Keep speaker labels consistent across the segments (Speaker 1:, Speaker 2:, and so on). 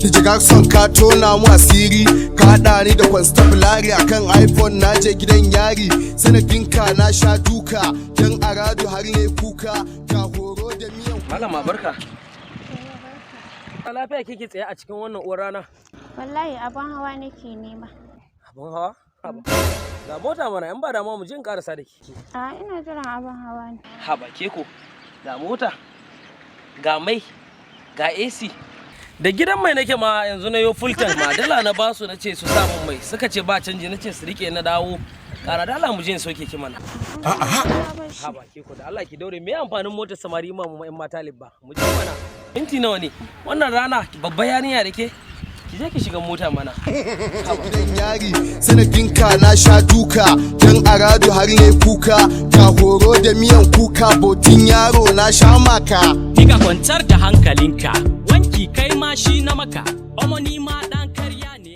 Speaker 1: DJ Jackson, ka tona mu asiri, ka haɗa ni da constabulary akan iPhone, na je gidan yari sanadinka, na sha duka dan aradu har ne kuka ga horo da miyan.
Speaker 2: Malama, barka. Lafiya kike tsaye a cikin wannan uwar rana?
Speaker 3: Wallahi abin hawa nake nema.
Speaker 2: Abin hawa? Haba. Ga mota mana, in ba damuwa mu je in karasa da ke.
Speaker 3: A ina jiran abin hawa ne.
Speaker 2: Haba ke ko. Ga mota. Ga mai. Ga AC. Da gidan mai nake ma yanzu, na yo full tank ma, dala na basu, na ce su sa mun mai, suka ce ba canji, na ce su rike na dawo. Kara dala mu je in sauke ki mana. Haba ke ko, da Allah ki daure, me amfanin motar samari ma mu 'yan mata libba. Mu je mana. Minti nawa ne? Wannan rana babba yarinya da ke. Ki je ki shiga mota mana.
Speaker 1: Gidan yari sanadinka, na sha duka dan aradu har ne kuka ga horo da miyan kuka, botin yaro na sha maka.
Speaker 4: Kika kwantar da hankalinka, wanki kai ma shi na maka, omo ni ma dan karya ne.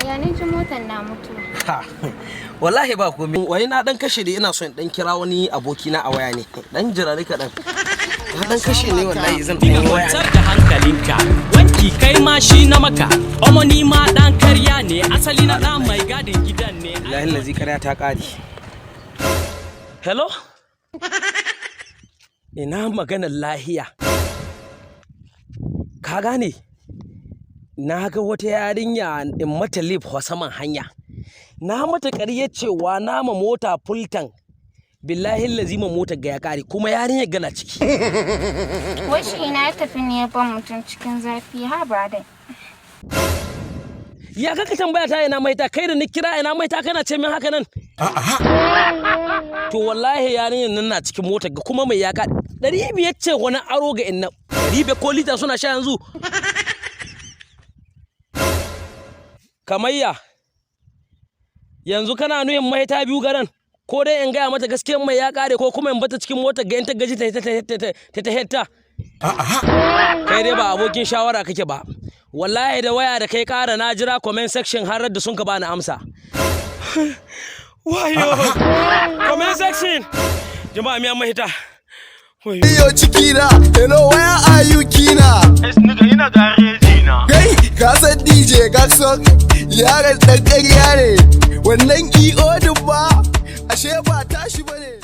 Speaker 3: Ya ni ji motar na mutuwa.
Speaker 2: Ha, wallahi ba komai. Wai na dan kashe da ina son dan kira wani abokina a waya ne. Dan jira ni kaɗan. Na dan kashe ne, wallahi zan dan
Speaker 4: Kika
Speaker 2: yi waya.
Speaker 4: kwantar da hankalinka, wanki kai ma shi na maka, omo ni ma dan karya ne, asali na dan mai gadin gidan ne.
Speaker 2: Billahi lazi karya ta ƙare. Hello? Ina maganar lahiya. Ka gane? Na ga wata yarinya in mata lif saman hanya. Na mata ƙarya cewa na ma mota full tank. Billahi lazi ma motar ga ya ƙare kuma yarinyar gana ciki.
Speaker 3: Wai shi ina ya tafi ne ya ban mutum cikin zafi, haba dai.
Speaker 2: Ya kaka tambaya ta ina maita, kai da ni kira ina maita kana ce min haka nan? To wallahi yarinyar nan na cikin motar ga kuma mai yaka 500 ce wani aro ga inna 500 ko lita suna sha yanzu. Kamayya, yanzu kana nuhin maita biyu garan, ko dai in gaya mata gaskiyar mai ya kare, ko kuma in bata cikin motar ga in ta gaji ta ta ta ta ta. Kai dai ba abokin shawara kake ba wallahi. Da waya da kai kara, na jira comment section har da sun ka bani amsa. Wayo, comment section, jama'a, miyan mahita. Wayo.
Speaker 1: Iyo cikina, hello, where are you kina?
Speaker 5: Nigga, ina gareji na.
Speaker 1: Kai, ka san DJ Jackson yaron ɗan ƙarya ne, wannan EO din ba, ashe ba tashi bane.